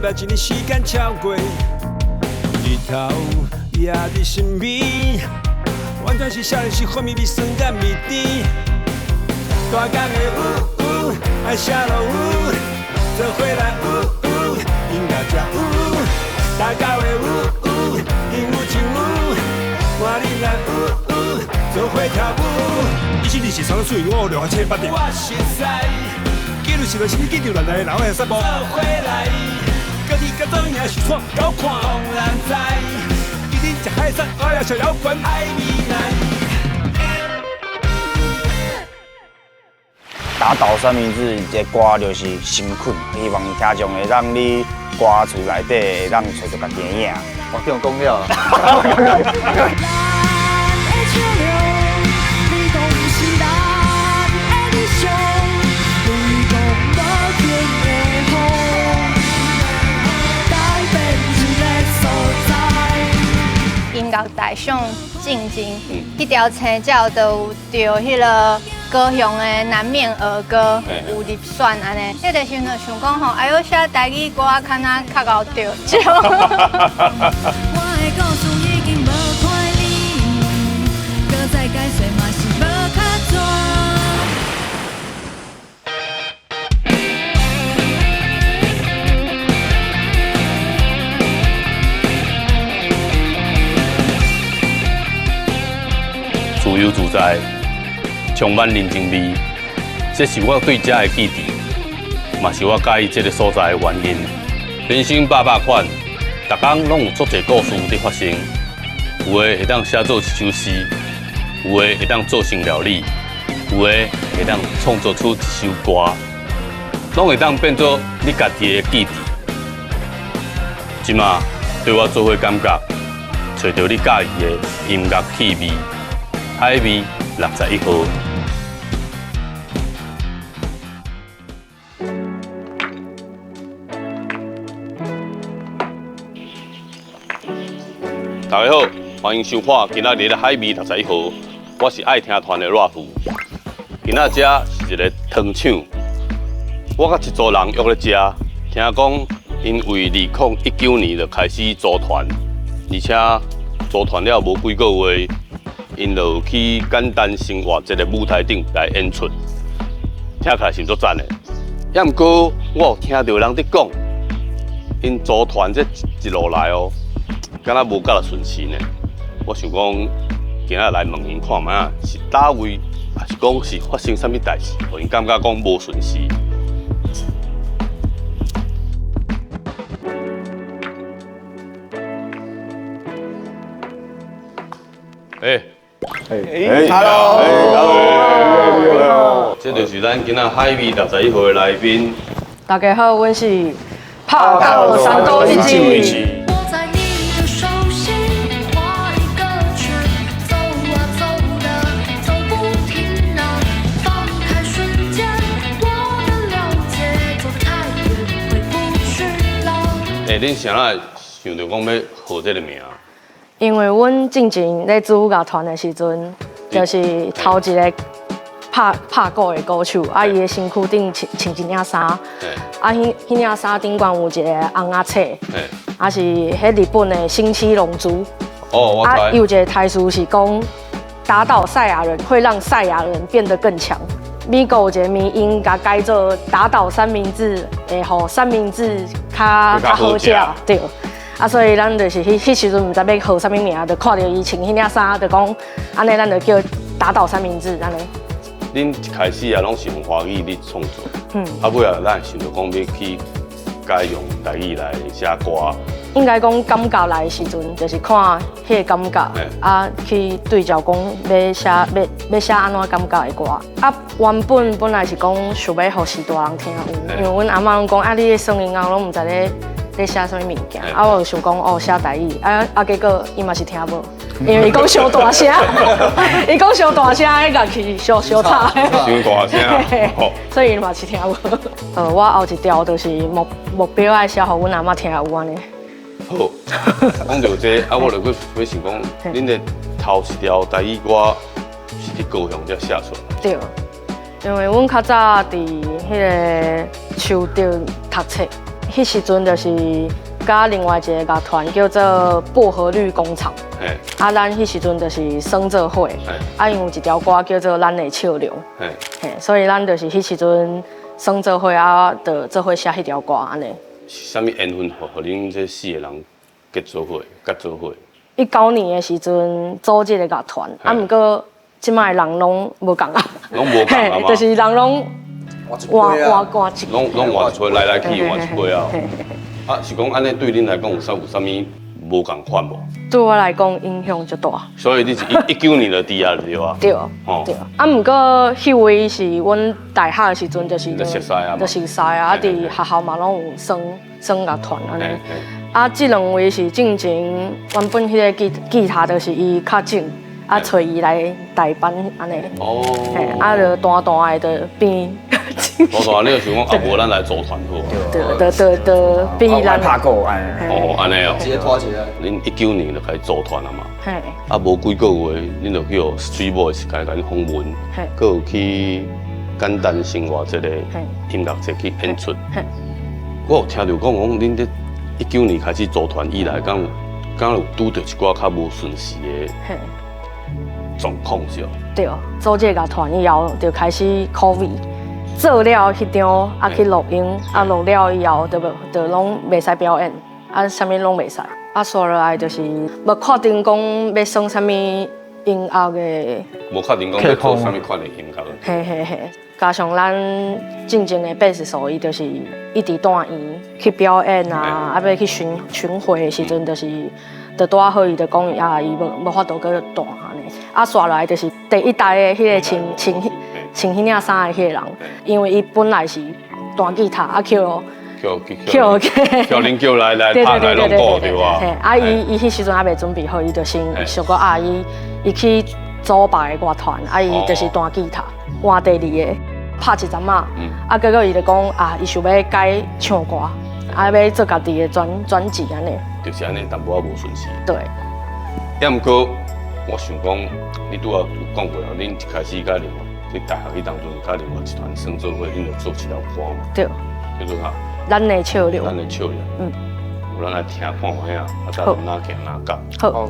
擺一年時間超過，日頭也佇身邊，完全是少年時風味酸佮蜜甜。大江的嗚嗚，愛寫落雨，做伙來嗚嗚，音樂才有。大家的嗚嗚，音有唱有，換恁來嗚嗚，做伙跳舞。一七二四三水，我六七八點。我熟似，記錄是來是你記住來來，然後散步。做伙來，家己甲做贏是創高看。當然知，今天食海產，我也小搖滾。愛未來。打倒三明治這歌就是誠懇，希望聽眾會讓你歌詞內底會當揣著家己的影。我聽講了。音樂大賞進前，彼條青鳥就有著彼个高雄的南面兒歌有入選按呢。彼个時陣就想講吼，哎喲寫台語歌較若較𠢕得獎。我的故事已經無看你，閣再解釋嘛是無較紙。自由自在，充滿人情味，這是我對這的記憶，嘛是我佮意這个所在的原因。人生百百款，逐工攏有足濟故事佇發生。有的會當寫做一首詩，有的會當做成料理，有的會當創作出一首歌，攏會當變做你家己的記憶。這馬對我做伙感覺，揣著你佮意的音樂氣味。海味61號。大家好，歡迎收看今仔日的海味61號。我是愛聽團的熱夫。今仔這是一个糖廠，我佮一組人約咧這，聽講𪜶為2019年就開始組團，而且組團了無幾个月。𪜶就去簡單生活這个舞台頂來演出，聽起來是足讚的。也毋過，我有聽著人佇講，𪜶組團這一路來哦，敢若無甲順遂呢。我想講，今仔來問𪜶看覓仔，是佗位，抑是講是發生啥物代誌，予𪜶感覺講無順遂。欸。欸，Hello，這就是咱今仔海味61號的來賓。大家好，阮是拍狗三多一支。我在你的手心畫一個圈，走啊走的，走不停啊，放開瞬間，我的了解，走得太遠，回不去了。欸，恁啥會想著講欲號這个名？因為阮進前咧組樂團的時陣，就是頭一个拍鼓的鼓手，啊，伊的身軀頂穿一領衫，啊，彼領衫頂懸有一个紅仔冊，啊是彼日本的星期龍珠，哦，我知。啊，伊有一个台詞是講，打倒賽亞人會讓賽亞人變得更強。美國有一个迷因，共改做打倒三明治，會予三明治較好食，對。啊，所以咱就是彼時陣毋知欲號啥物名，就看著伊穿彼領衫，就講按呢，咱就叫打倒三明治按呢。恁一開始啊，攏是用華語咧創作，啊，尾仔咱會想著講欲去改用台語來寫歌。應該講感覺來的時陣，就是看彼个感覺，啊，去對照講欲寫欲寫按怎感覺的歌。啊，原本本來是講想欲予序大人聽有，因為阮阿嬤攏講啊，你咧耍音樂攏毋知咧。咧寫啥物物件？啊，我就想講哦，寫台語，啊啊，結果伊嘛是聽無，因為伊講傷大聲，伊講傷大聲，彼樂器傷傷吵，傷大聲，所以伊嘛是聽無。我後一條就是目標愛寫予阮阿嬤聽有按呢。好，講著這，啊，我就閣欲想講，恁的頭一條台語歌是佇高雄才寫出來。對，因為阮較早佇彼个樹頂讀冊。彼時陣就是佮另外一个樂團叫做薄荷綠工廠。啊，咱彼時陣就是耍做伙。啊，𪜶有一條歌叫做《咱的笑容》。所以咱就是彼時陣耍做伙啊，就做伙寫彼條歌按呢。是啥物緣分，予恁這四個人結做伙，結做伙？19年的時陣組這个樂團，啊，毋過這擺人攏無仝啊，攏無仝啊嘛，就是人攏換換換一，攏換一批來來去換一批啊。啊，是講按呢對恁來講有啥物無仝款無？對我來講影響足大。所以你是19年就佇啊對啊？對，對。啊，毋過彼位是阮大學的時陣，就是就熟似啊，就熟似啊，佇學校嘛攏有耍耍樂團按呢。啊，這兩位是進前原本彼个吉他就是伊較正，啊，揣伊來代班按呢。哦。啊，就彈彈的就變。彈彈，你就想講啊，無咱來組團好。對對對對，變咱拍鼓按呢。哦，按呢哦。直接拖起來。恁19年就開始組團啊嘛。嘿。啊，無幾個月，恁就去予 Street Voice 來共恁訪問，閣有去簡單生活這個音樂節去演出。我有聽著講講，恁這19年開始組團以來，敢有拄著一寡較無順時的狀況是？對，組這個樂團以後，就開始 COVID，做了彼張啊去錄音，啊錄了以後，就就攏袂使表演，啊啥物攏袂使，啊煞落來就是無確定講欲耍啥物音樂的，無確定講欲做啥物款的音樂。嘿嘿嘿。加上咱進前的貝斯手，伊就是一直住院去表演啊，啊欲去巡巡迴的時陣，就是就拄仔好，伊就講啊，伊無法度閣彈按呢。啊，煞落來就是第一代的彼個穿穿穿彼領衫的彼個人，因為伊本來是彈吉他，啊叫叫叫叫恁叫來來拍來攏顧對啊。啊，伊彼時陣猶未準備好，伊就先想講啊，伊去組別的樂團，啊，伊就是彈吉他，換第二个。拍一陣仔，啊，結果伊就講啊，伊想欲改唱歌，啊，欲做家己的專輯按呢。就是按呢，淡薄仔無順時。對。抑毋過，我想講，你拄仔有講過啊，恁一開始佮另外佇大學彼當陣，佮另外一團耍做伙，恁就做一條歌嘛。對。叫做啥？咱的笑容。咱的笑容。嗯。有咱來聽看覓啊，啊，再哪行哪講。好。啊，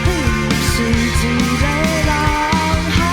你毋是一个人。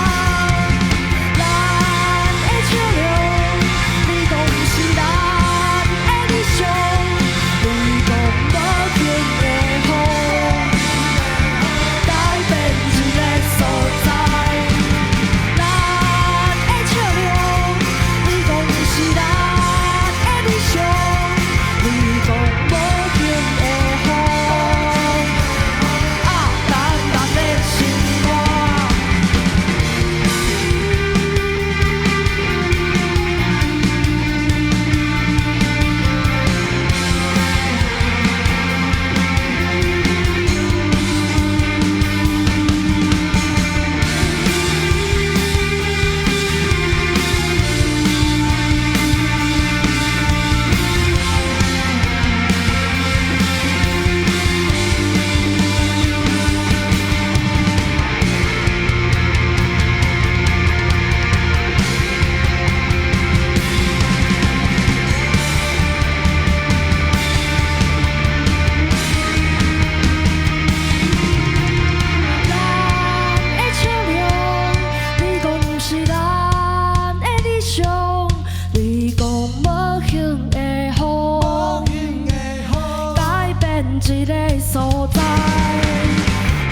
一个所在。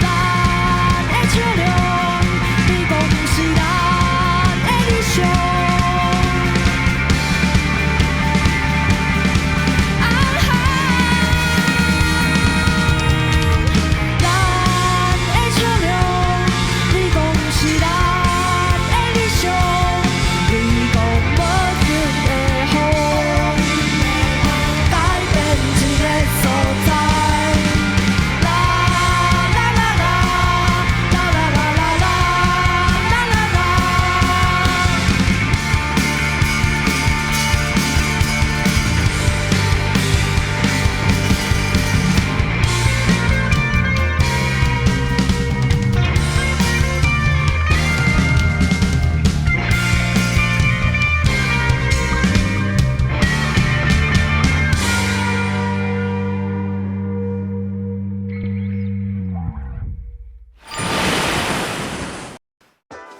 咱的笑容，你讲是咱的理想。啊哈，咱的笑容，你讲是咱的理想，你讲无尽的风，改变一个所在。啦啦啦啦，啦啦啦啦啦，啦啦啦。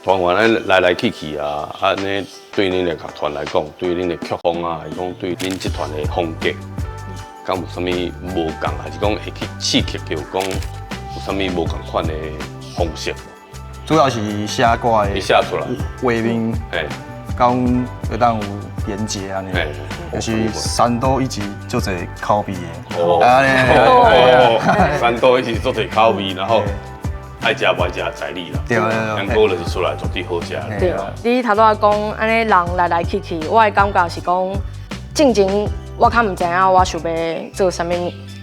团员咧来来去去啊，按呢对恁的乐团来讲，对恁的曲风啊，还是讲对恁这团的风格，敢有啥物无仝，还是讲会去刺激著讲有啥物无仝款的方式？主要是写歌的你写出来，画面，佮阮会当有连结按呢，就是三都一直足济口味的。哦，三都一直足济口味，然后爱食无爱食在你啦。对对对。毋过就是出来绝对好食。对，你头拄仔讲按呢人来来去去，我的感觉是讲，进前我较毋知影我想欲做啥物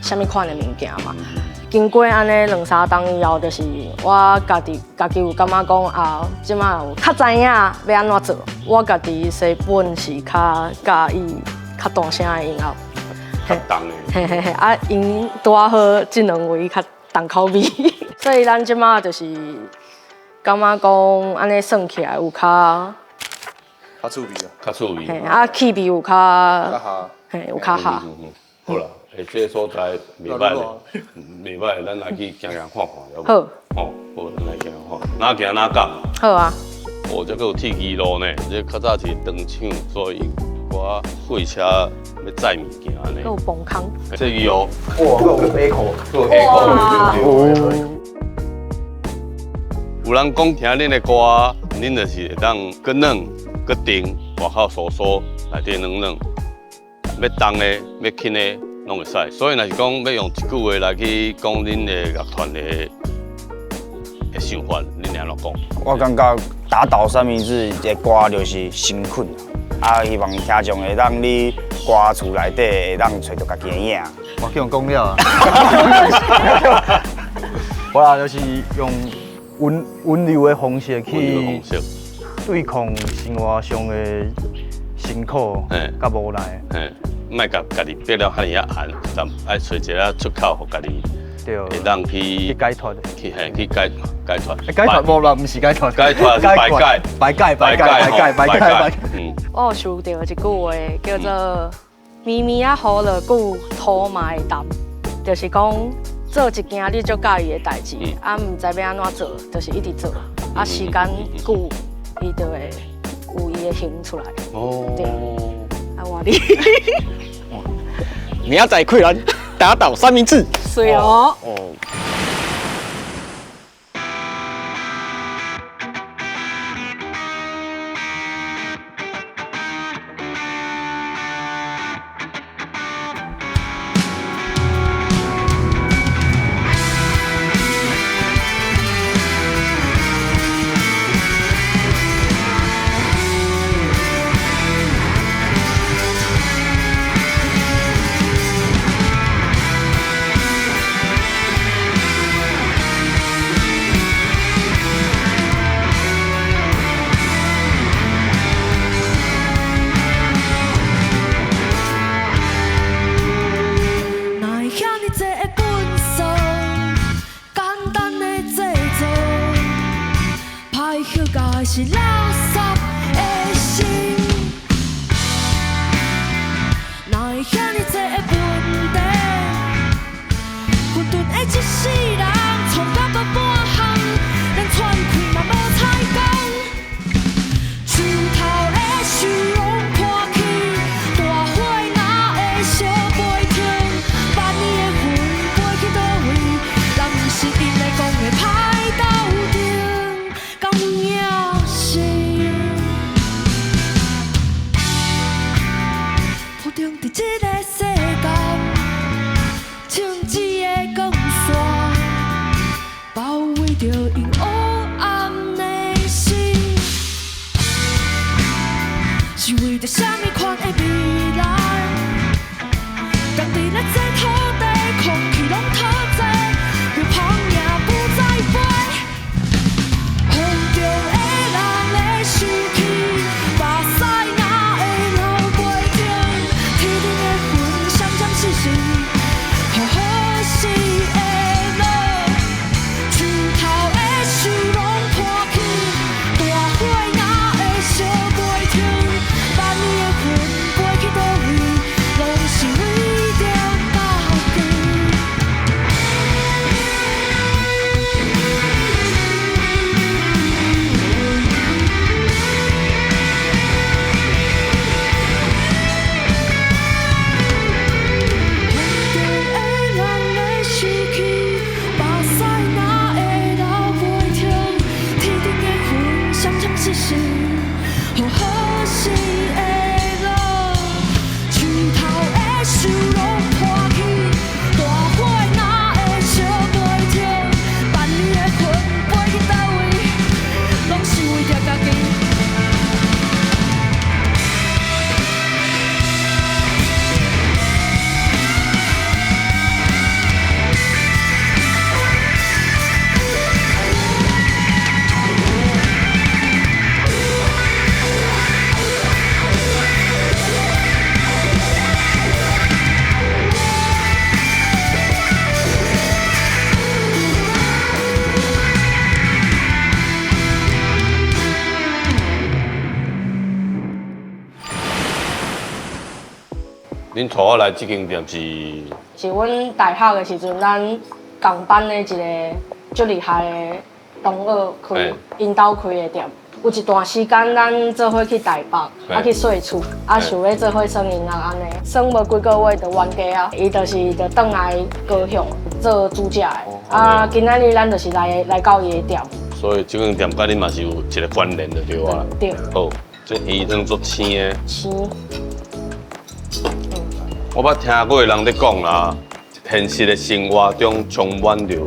啥物款的物件嘛。经过按呢两三冬以后，就是我家己家己有感觉讲啊，这马有较知影欲按怎做。我家己西本是较佮意较大声的音乐，较重的。嘿嘿嘿，啊，𪜶拄仔好这两位较重口味，所以咱这马就是感觉讲按呢算起来有较较趣味啊，较趣味。嘿，啊气味有较，嘿，有较合。好啦，欸，这个所在袂䆀咧，袂䆀，咱来去行行看看，好。好。哦，好，咱来行看，哪行哪讲。好啊。哦，这阁有铁支路呢，这较早是糖厂，所以我货车欲载物件按呢。阁有崩空。这个哦。哇，阁有 echo，阁有 echo。有人讲听恁的歌，恁就是会当阁软、阁甜，外口酥酥，内底软软，欲重的、欲轻的，拢会使。所以若是讲欲用一句话来去讲恁的乐团的想法，恁按怎讲？我感觉打倒三明治的歌就是诚恳，啊，希望听众会当你歌词内底会当揣著家己的影。我去予讲了啊。我啦，就是用温温柔的方式去对抗生活上的辛苦佮无奈。莫共家己逼了遐尔仔难，但爱揣一个出口，予家己会当去解脱。去嘿，去解解脱。解脱无啦，毋是解脱。解脱是排解。排解，排解，排解，排解。嗯。我有想著一句话，叫做“绵绵仔雨落久，土嘛会澹”，就是讲做一件你足佮意的代志，啊，毋知欲按怎做，就是一直做，啊，时间久，伊就会有伊的形出来。哦。对。啊，换你。明仔载溃烂，打倒三明治。媠哦。哦。哪会遐尔济的滚算，简单的制作，歹歇甲的是垃圾的心。哪会遐尔济的问题，混沌的一世人，创到无半项，连喘气嘛无彩工。树头的树拢破去，大火若会烧袂停，万年的魂飞啥物款的未來？仝佇咧這土地，空氣攏透濟，就蜂也不再飛。風中的人會生氣，目屎若會流袂停，天頂的雲閃閃爍爍，雨何時會落？樹頭的樹攏破去，大火若會燒袂停，萬年的雲飛去佗位，攏是為著家己。風中的人會生氣，目屎若會流袂停，天頂的雲閃閃爍爍，雨何時會落？樹頭的樹攏破去，大火若會燒袂停，萬年的雲飛去佗位，攏是為著家己。恁帶我來這間店是？是阮大學的時陣，咱仝班的一個足厲害的同學開，𪜶兜開的店。有一段時間，咱做伙去台北，啊去稅厝，啊想欲做伙耍音樂按呢，耍無幾個月就冤家啊。伊就是就轉來高雄做主食的，啊今仔日咱就是來到伊的店。所以這間店佮你嘛是有一個關聯的對啊。對。好，這魚湯足鮮的。鮮。我捌聽過人咧講啦，現實的生活中充滿著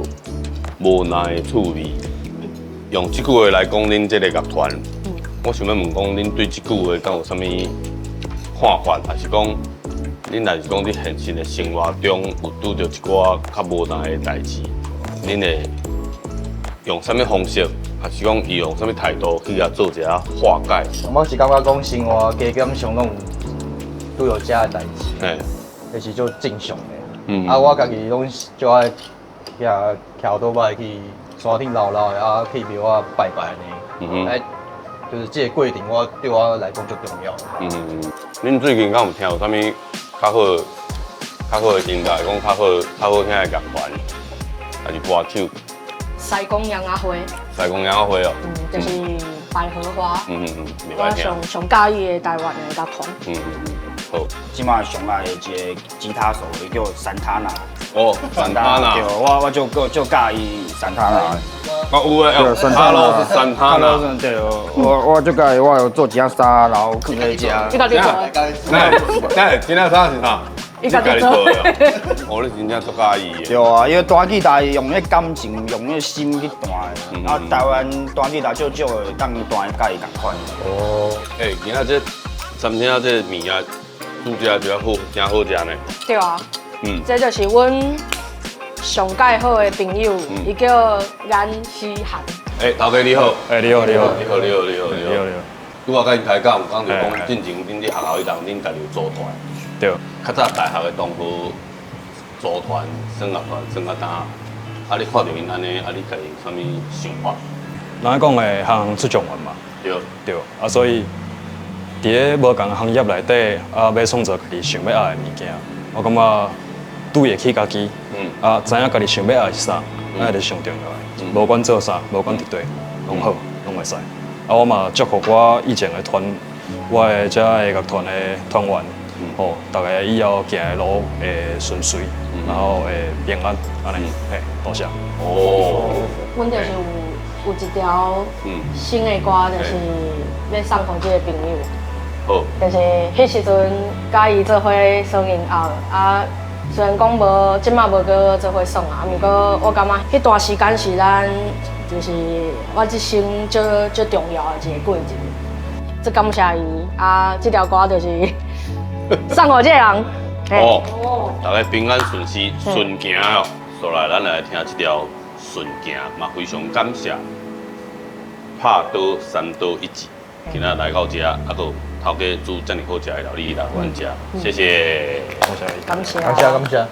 無奈的趣味。用這句話來講，恁這個樂團，我想欲問講，恁對這句話敢有啥物看法？還是講，恁若是講佇現實的生活中有拄著一寡較無奈的代誌，恁會用啥物方式，還是講伊用啥物態度去共做一下化解？我是感覺講生活加減上攏有拄著這个代誌，這是足正常的。啊，我家己攏足愛騎歐多擺去山頂繞繞的，啊去廟仔拜拜按呢。哎，就是這個過程，我對我來講足重要。恁最近敢有聽有啥物較好、較好的音樂？講較好、較好聽的樂團，還是歌手？西貢楊阿花。西貢楊阿花哦。就是百合花。我上上佮意的台灣的樂團。好。這馬上愛的一個吉他手，伊叫桑塔納。哦，桑塔納。對，我就佮意桑塔納。哦，有欸，桑塔納是桑塔納。對，我就佮意，我有做一件衫，然後囥佇遮。你家己做？那，這件衫是啥？你家己做的。哦，你真正足佮意的。對啊，因為彈吉他用彼感情，用彼心去彈的。啊，台灣彈吉他少少會當彈的佮伊仝款。哦。欸，今仔這餐廳這物件煮食就好，真好食呢。對啊。這就是阮上蓋好的朋友，伊叫顏思涵。欸，頭家你好。欸，你好，你好，你好，你好，你好，你好。拄仔佮𪜶開講，有講著講進前恁佇學校彼陣，恁家己有組團。對。較早大學的同學組團、耍樂團、耍較呾，啊，你看著𪜶按呢，啊，你家己有啥物想法？人講的行行出狀元嘛。對。對。啊，所以佇咧無仝行業內底，啊，欲創造家己想欲愛的物件，我感覺對會起家己，啊，知影家己想欲愛是啥，啊，就是上重要的。無管做啥，無管佇佗，攏好，攏會使。啊，我嘛祝福我以前的團，我的這个樂團的團員，吼，大家以後行的路會順遂，然後會平安，按呢，嘿，多謝。哦。阮就是有一條新的歌，就是欲送予這个朋友。好。就是彼時陣，佮伊做伙耍音樂，啊，雖然講無，這馬無閣做伙耍啊，毋過我感覺彼段時間是咱，就是我這生足足重要的一個過程。足感謝伊啊！這條歌就是送予這个人。哦，大家平安順遂順行哦。所來，咱來聽這條順行，嘛非常感謝拍刀三刀一指，今仔來到這，啊，閣有頭家煮遮爾好食的料理來予阮食，謝謝。感謝。感謝感謝。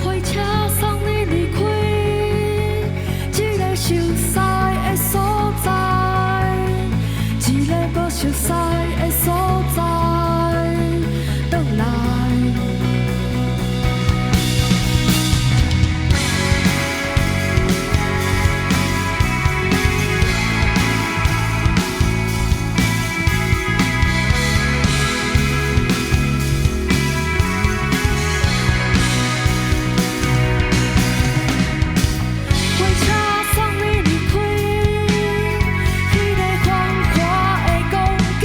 火車送你離開這個熟似的所在，一个無熟似的所在，轉來。火車送你離開彼个繁華的光景，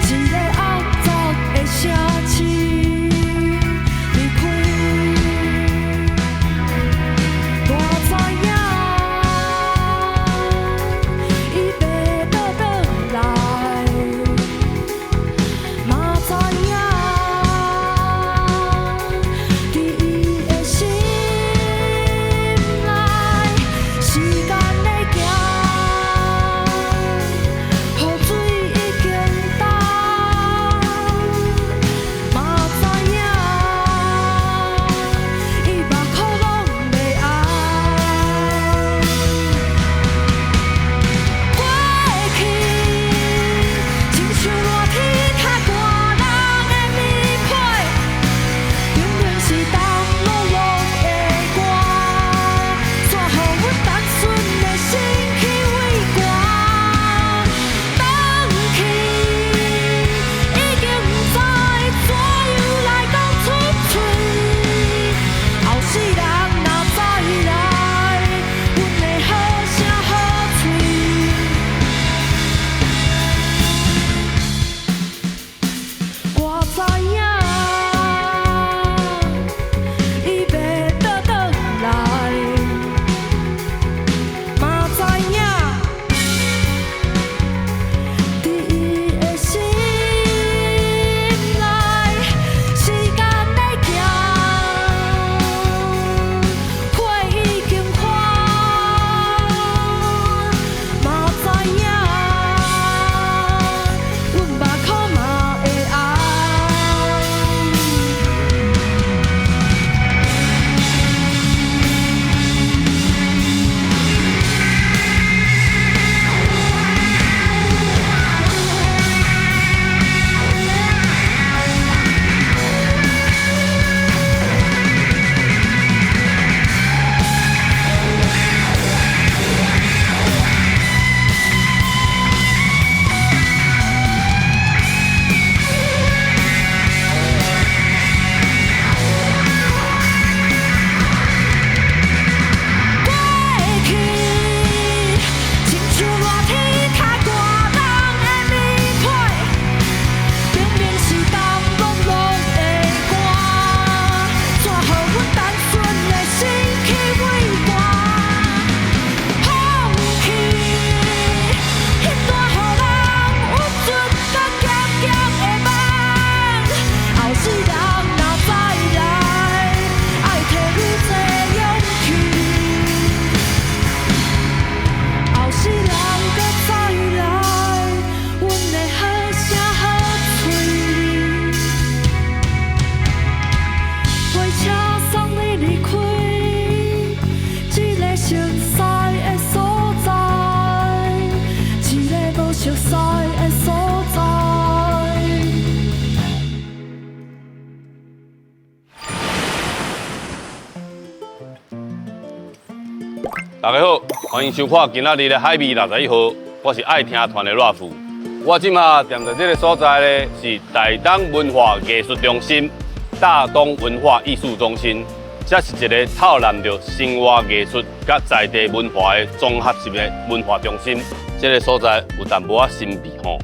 一个暗雜的城市，離開。我知影，伊袂倒轉來，嘛知影，佇伊的心內，時間咧行，雨水已經乾，嘛知影，伊目眶攏袂紅。過去，親像熱天較寒人的棉被，明明是凍漉漉的寒，煞予阮單純的身軀畏寒。轉去，已經不知怎樣來講出喙。後世人若再來，阮會好聲好喙。我知影，伊袂倒轉來，嘛知影，佇伊的心內，時間咧行，花已經花，嘛知影，阮目眶嘛會紅。過去，親像熱天較寒人的棉被，明明是凍漉漉的寒，煞予阮單純的身軀畏寒。風去，彼段予人鬱卒甲咸咸的夢，後世人若再來，愛提愈濟勇氣。後世人閣再來，阮會好聲好喙。火車送你離開這个熟似的所在，一个無熟似的所在。大家好，歡迎收看今仔日的海味61號，我是愛聽團的熱夫。我這馬踮在這个所在咧，是台東文化藝術中心、大東文化藝術中心，這是一个透納著生活藝術佮在地文化的綜合性的文化中心。這个所在有淡薄仔神秘吼，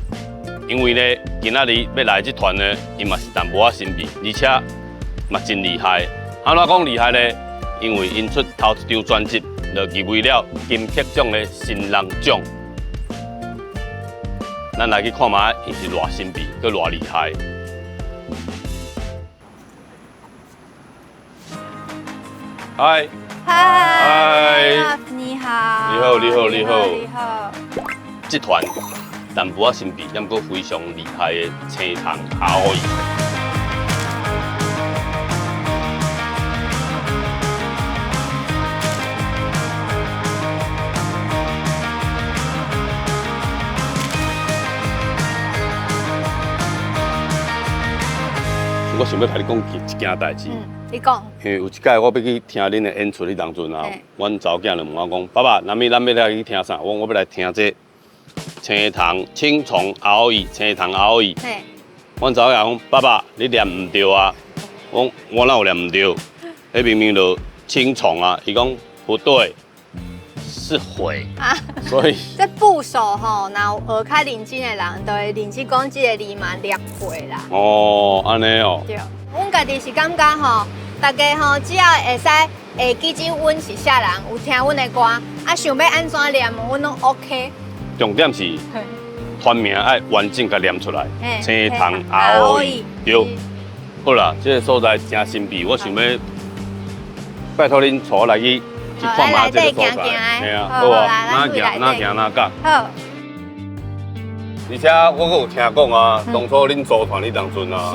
因為咧今仔日欲來這團呢，伊嘛是淡薄仔神秘，而且嘛真厲害。按怎講厲害咧？因為𪜶出頭一張專輯就入圍了金曲獎的新人獎。咱來去看覓，伊是偌神秘，閣偌厲害。嗨，嗨，你好，你好，你好，你好，你好。這團淡薄仔神秘，毋過非常厲害的青蟲阿烏伊。我想欲共你講一件代誌。你講。因為有一擺我欲去聽恁的演出彼當陣啊，阮查某囝就問我講：爸爸，咱欲來去聽啥？我講我欲來聽這青蟲青蟲阿烏伊，青蟲阿烏伊。阮查某囝講：爸爸，你念毋對啊！我講我哪有念毋對？彼明明就青蟲啊！伊講不對，是毀。啊，所以這部首吼，若有學較認真的人，就會認真講這个字嘛念會啦。哦，按呢哦。對，阮家己是感覺吼，大家吼只要會使會記住阮是啥人，有聽阮的歌，啊想欲按怎念，阮攏 OK。重點是團名愛完整共念出來，青蟲阿烏伊。對，好啦，這个所在真神秘，我想欲拜託恁帶我來去。去看覓這个所在，嘿啊，好啊，哪行哪行哪講。好。而且我閣有聽講啊，當初恁組團彼當陣啊，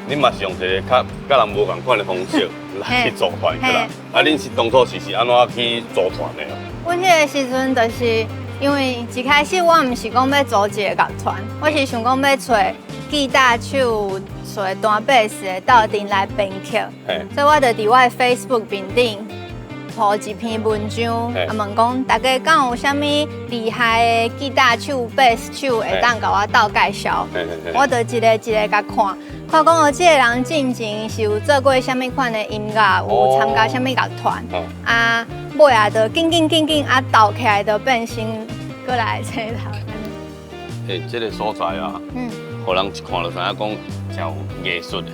恁嘛是用一个較佮人無仝款的方式來去組團起來。啊，恁是當初是按怎去組團的？阮彼个時陣就是因為一開始我毋是講欲組一个樂團，我是想講欲揣吉他手、揣彈貝斯的鬥陣來編曲，所以我就佇我的 Facebook 面頂鋪一篇文章，啊問講大家敢有啥物厲害的吉他手、貝斯手會當共我鬥介紹，我就一個一個共看，看講哦，這个人進前是有做過啥物款的音樂，有參加啥物樂團，啊尾啊就緊緊緊緊啊鬥起來就變成閣來青蟲。欸，這个所在啊，予人一看就知影講真有藝術的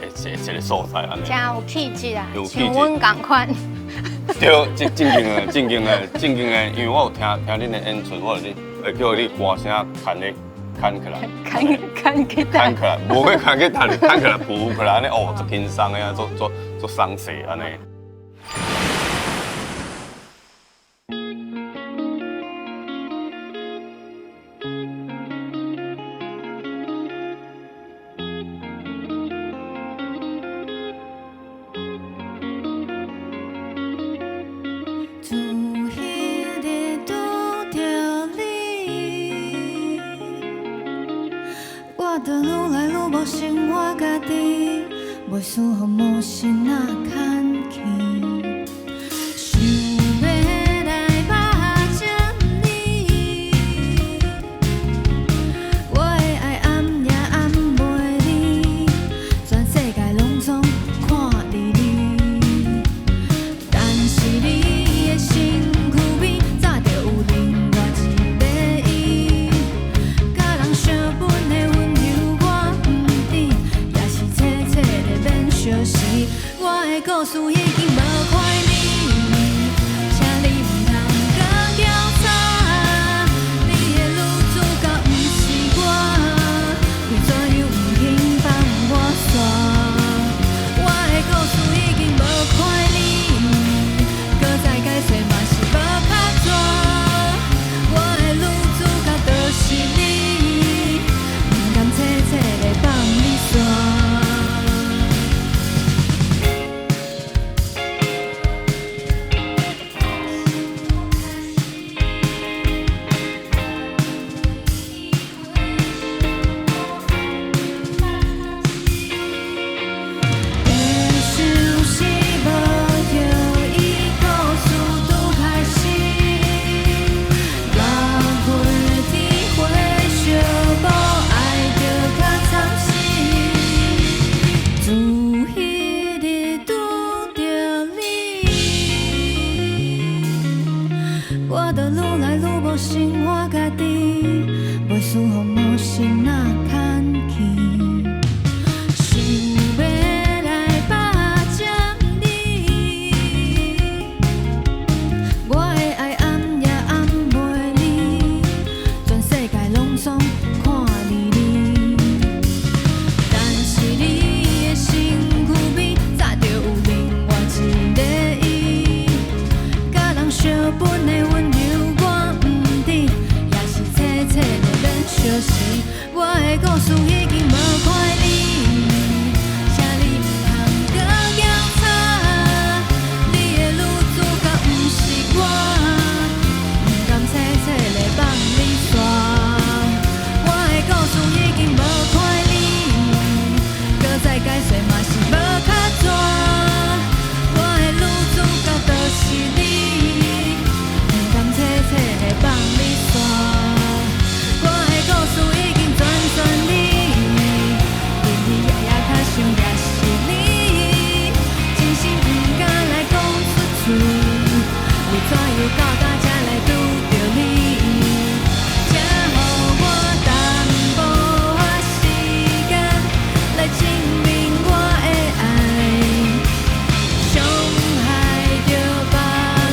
一个所在按呢。真有氣質啊，像阮仝款。對，正正經的，正經的，正經的，因為我有聽聽恁的演出，我就會叫你歌聲牽咧牽起來，牽起牽起來，無去牽起來，牽起來，浮起來，按呢哦，足輕鬆的啊，足足足鬆勢按呢。我的故事已經我就愈來愈無生活家己，袂輸予模式若牽去。想欲來霸佔你，我的愛暗夜暗袂離，全世界攏總看離離。但是你的身軀邊早就有另外一个伊，佮人相分的溫柔我毋知，也是淺淺的免相思。我的故事已經無看你，請你毋通閣交叉。你的女主角毋是我，毋甘淺淺的放你煞。我的故事已經無看你，閣再解釋嘛是無卡紙。我的女主角就是你，毋甘淺淺的放你煞。我的故事已經全全你，日日夜夜較想也是你，真心毋敢來講出嘴，為怎樣到今才來拄著你？請予我淡薄仔時間來證明我的愛。傷害著別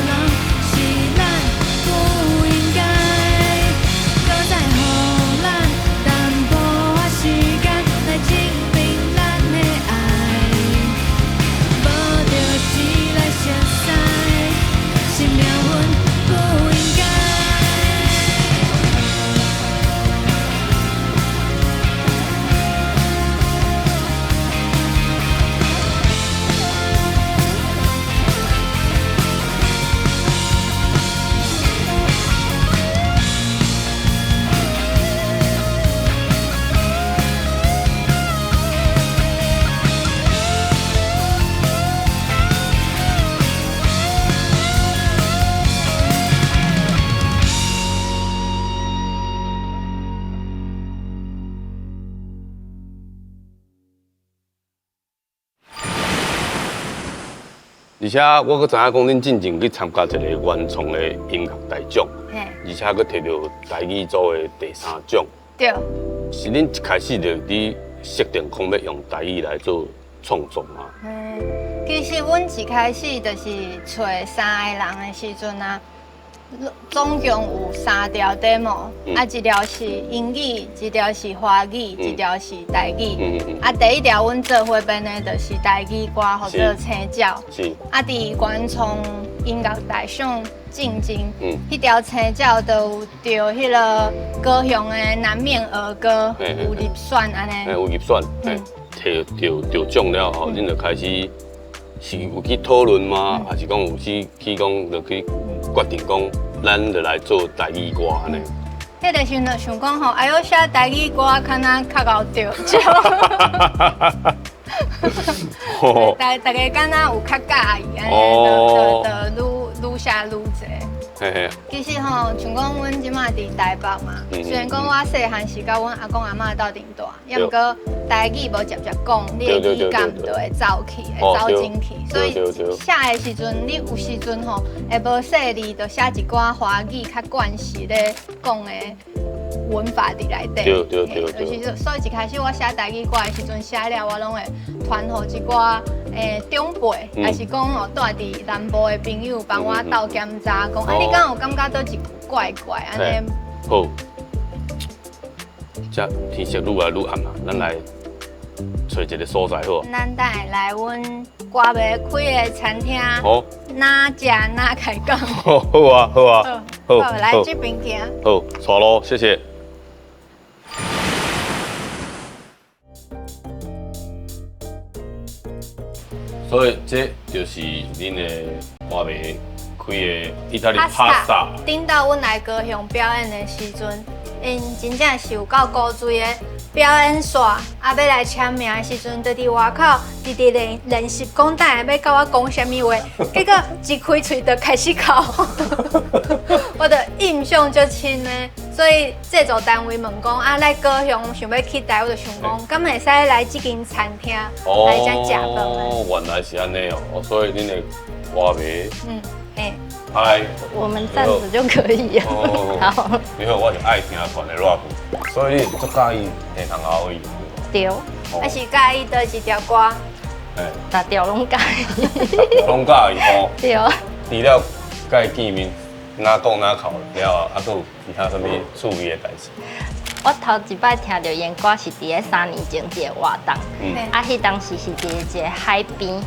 人是咱不應該，閣再予咱淡薄仔時間來證明咱的愛。無就是來熟似，是命運不應該。而且我閣知影講，恁進前去參加一個原創的音樂大獎，而且閣摕著台語組的第三獎。對。是恁一開始就佇設定講欲用台語來做創作嗎？其實阮一開始就是揣三个人的時陣啊，總共有三條 demo，啊，一條是英語，一條是華語，一條是台語。啊，第一條阮做伙編的就是台語歌，號做《青鳥》。是。啊，佇原創音樂大賞進前，彼條《青鳥》就有著彼个高雄的南面兒歌有入選按呢。有入選，摕著獎了後，恁就開始是有去討論嗎？還是講有去講就去決定講，咱就來做台語歌按呢？彼個時陣就想講吼，哎喲寫台語歌敢若較𠢕著獎。大家敢若有較佮意按呢，就愈寫愈濟。其實吼，像講阮這馬佇台北嘛，雖然講我細漢時佮阮阿公阿嬤鬥陣大，抑毋過台語無捷捷講，你的語感就會走去，會走進去。所以寫的時陣，你有時陣吼會無細膩，就寫一寡華語較慣勢咧講的文法佇內底。對對對對。就是所以一開始我寫台語歌的時陣，寫了我攏會傳予一寡長輩，還是講哦住佇南部的朋友幫我鬥檢查，講啊你敢有感覺佗一句怪怪按呢？好，這天色愈來愈暗啦，咱來揣一個所在好。咱等下來阮歌迷開的餐廳，好，哪食哪開講。好啊，好啊，好，來這邊行。好，帶路，謝謝。所以這就是恁的歌迷開的意大利 pasta。頂到阮來高雄表演的時陣，𪜶真正是有夠古錐的。表演煞，啊，欲來簽名的時陣，就佇外口直直練習講等下欲佮我講啥物話，結果一開喙就開始哭，我就印象足深的。所以製作單位問講啊，來高雄想欲去台，我就想講，敢會使來這間餐廳來遮食飯。哦，原來是按呢哦，所以恁的歌迷，嘿，嗨，我們站着就可以了。好。你好，我是愛聽團的熱夫，所以你足佮意鄭通阿威。對。啊是佮意佗一條歌？逐條攏佮意。攏佮意吼。對。除了佮伊見面，哪講哪哭了，啊，閣有其他啥物趣味的代誌？我頭一擺聽著𪜶歌是佇咧3年前一個活動，啊，彼當時是佇一個海邊，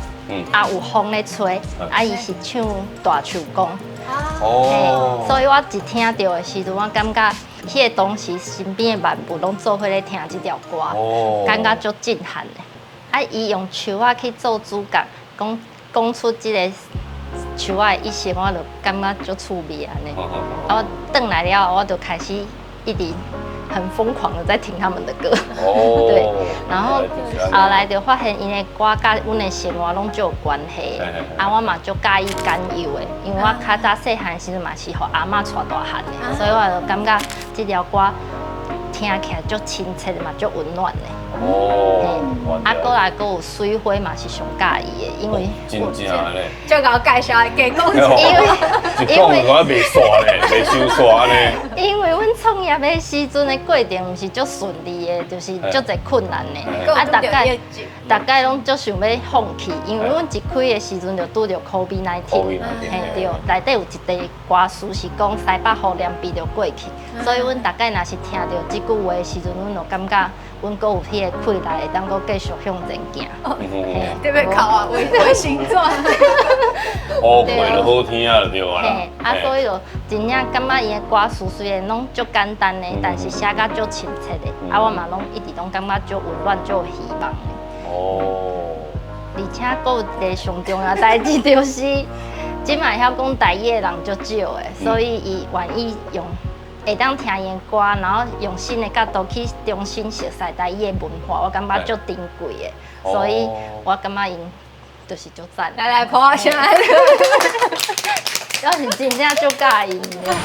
啊有風咧吹，啊伊是唱大樹公，所以我一聽著的時陣，我感覺彼個當時身邊的萬物攏做伙咧聽這條歌，感覺足震撼的。啊，伊用樹仔去做主角，講講出這個樹仔的一生，我就感覺足趣味按呢。啊，我轉來了後，我就開始一直很瘋狂的在聽他們的歌，對，然後後來就發現𪜶的歌佮阮的生活攏足有關係的，啊，我嘛足佮意簡約的，因為我較早細漢時陣嘛是予阿嬤帶大漢的，所以我就感覺這條歌聽起來足親切的嘛，足溫暖的。哦，啊，閣來閣有水花嘛是上佮意的，因為真正咧，就𠢕介紹的加講，因為講袂煞咧，袂收煞咧。因為阮創業的時陣的過程毋是足順利的，就是足濟困難的。啊，逐擺逐擺攏足想欲放棄，因為阮一開的時陣就拄著 COVID-19，嘿對，內底有一塊歌詞是講西北雨連鼻就過去，所以阮逐擺若是聽著這句話的時陣，阮就感覺阮閣有彼個氣力，會當閣繼續向前行。特別哭啊，為為星座。好過就好聽啊，就對啊啦。啊，所以就真正感覺伊的歌詞雖然攏足簡單的，但是寫甲足親切的，啊，我嘛攏一直攏感覺足溫暖、足有希望的。哦。而且閣有一個上重要代誌，就是這擺會曉講台語的人足少的，所以伊願意用會當聽𪜶的歌，然後用新的角度去重新熟悉台語的文化，我感覺足珍貴的，所以我感覺𪜶就是足讚。來來，拍聲。我是真正足佮意𪜶的。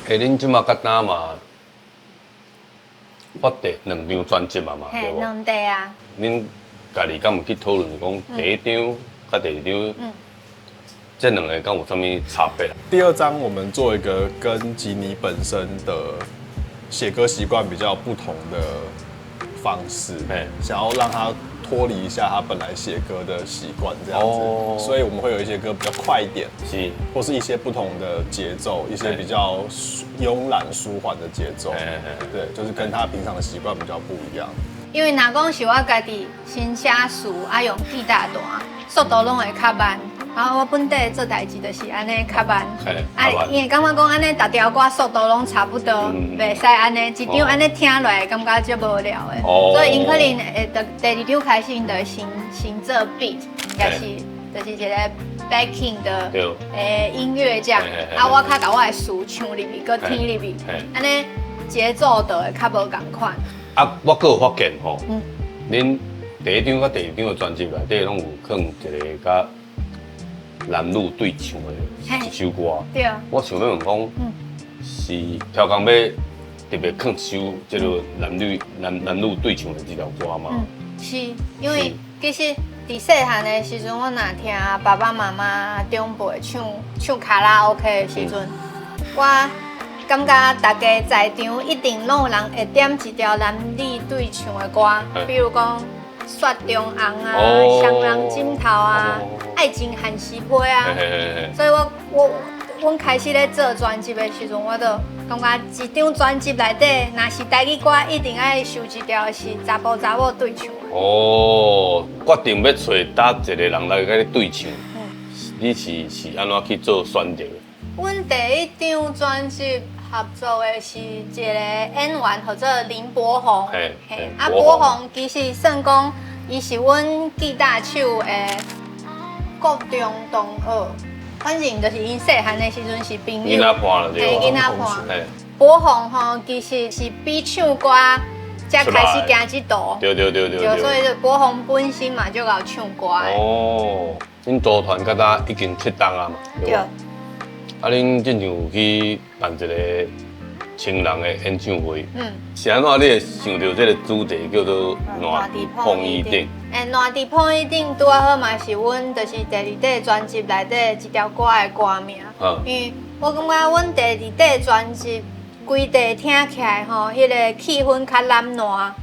欸，恁這馬甲今嘛發第兩張專輯啊嘛，對無？兩塊啊。恁家己敢有去討論講第一張佮第二張，這兩个敢有啥物差別？第二張我們做一個跟吉尼本身的寫歌習慣比較不同的方式，想要讓他脫離一下他本來寫歌的習慣，這樣子，所以我們會有一些歌比較快一點，或是一些不同的節奏，一些比較慵懶舒緩的節奏，對，就是跟他平常的習慣比較不一樣。因為若講是我家己先寫詞，啊用吉他彈，速度攏會較慢。啊，我本底做代誌就是按呢較慢。啊，因為感覺講按呢，逐條歌速度攏差不多，袂使按呢一張按呢聽落來，感覺足無聊的。所以𪜶可能會第二張開始，𪜶就會先做 beat，也是就是一個 backing 的音樂這樣。啊，我較共我的詞唱入去，閣聽入去，按呢節奏就會較無仝款。啊，我閣有發現吼，恁第一張佮第二張的專輯內底攏有放一個佮男女對唱的一首歌。對。我想欲問講，是超工欲特別放一首這个男女對唱的這條歌嗎？是，因為其實佇細漢的時陣，我若聽爸爸媽媽長輩唱卡拉 OK 的時陣，我感覺大家在場一定攏有人會點一條男女對唱的歌，比如講《雪中紅》啊，《雙人枕頭》啊，《愛情限時批》啊。所以我阮開始咧做專輯的時陣，我就感覺一張專輯內底，若是台語歌，一定愛收一條是查埔查某對唱的。哦，決定欲揣佗一個人來共你對唱，你是按怎去做選擇？阮第一張專輯合作的是一個演員，叫做林柏宏。啊，柏宏其實算講，伊是阮吉他手的國中同學，反正就是𪜶細漢的時陣是朋友。囡仔伴了對。囡仔伴。柏宏吼，其實是比唱歌才開始行這途。對對對對。所以柏宏本身嘛就𠢕唱歌的。哦，恁組團到今已經7冬啊嘛。對。啊，恁進前有去辦一個情人的演唱會，是按怎你會想著這個主題叫做《爛佇膨椅頂》？欸，爛佇膨椅頂拄仔好嘛是阮就是第二塊專輯內底一條歌的歌名。因為我感覺阮第二塊專輯規塊聽起來吼，彼个氣氛較懶惰啊。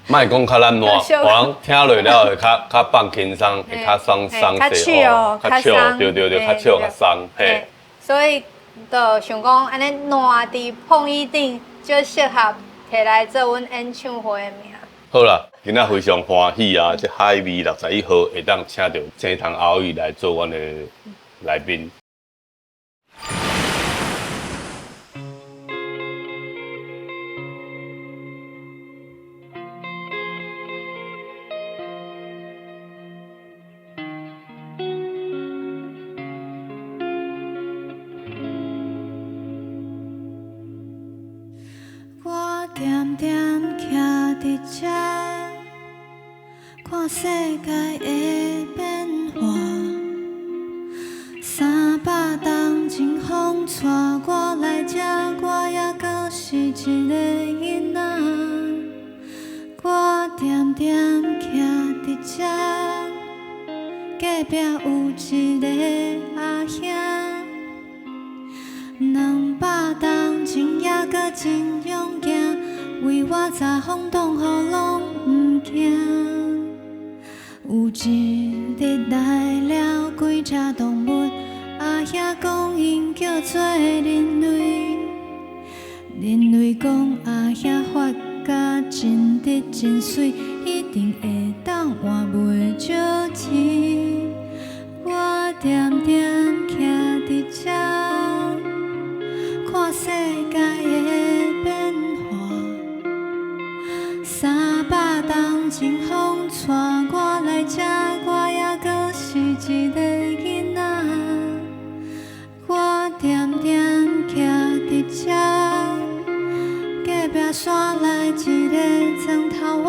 莫講較懶惰，予人聽落了會較放輕鬆，會較鬆鬆勢哦，較笑，對對對，較笑較鬆，嘿。所以就想講，按呢爛佇膨椅頂，就適合提來做阮演唱會的名。好啦，今仔非常歡喜啊！這海味61號會當請著青藤阿宇來做阮的來賓。我恬恬徛佇這，看世界的變化。300冬前風帶我來這，我猶閣是一个囡仔。我恬恬徛佇這，隔壁有一个阿兄。200冬前猶閣真勇健，為我查風擋雨攏毋驚。有一日來了幾隻動物，阿兄講𪜶叫做人類。人類講阿兄髮甲真直真媠，一定會當換袂少錢。我恬恬徛佇這，看世界的變化。300冬前風帶我來這，我猶閣是一个囡仔。我恬恬徛佇這，隔壁山來一个砖頭仔。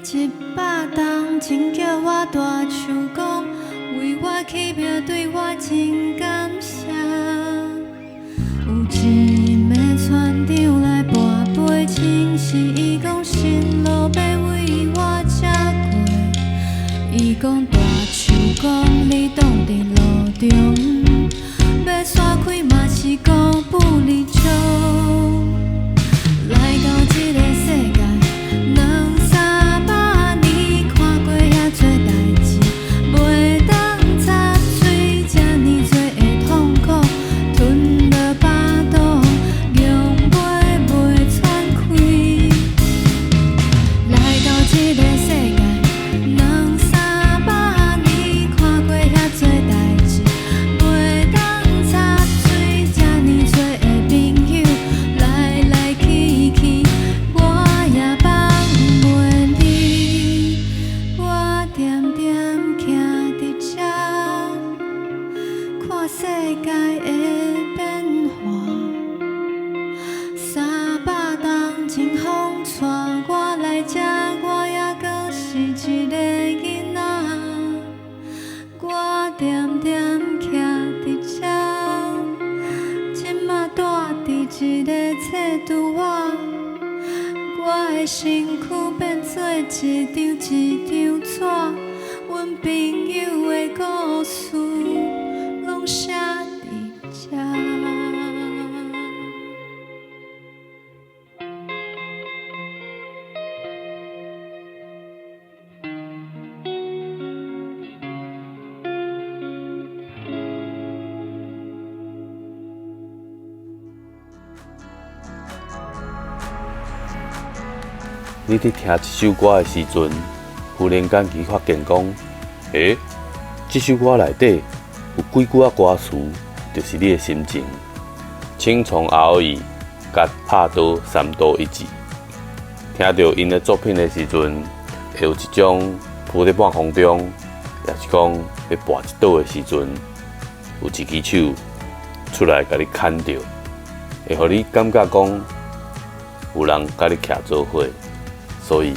100冬前叫我大樹公，為我起廟對我真感謝。看世界的變化。300冬前風帶我來這，我猶閣是一个囡仔。我恬恬徛佇這，這馬蹛佇一个冊櫥仔。我的身軀變做一張一張紙，阮朋友的故事攏寫佇這。你佇聽這首歌的時陣，忽然間去發現講，欸，這首歌內底有幾句仔歌詞，就是你的心情。請從阿姨佮拍倒三多一致，聽著𪜶的作品的時陣，會有一種浮佇半空中，也是講欲跋一倒的時陣，有一支手出來共你牽著，會予你感覺講有人佮你徛做伙。所以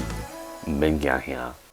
毋免驚嚇。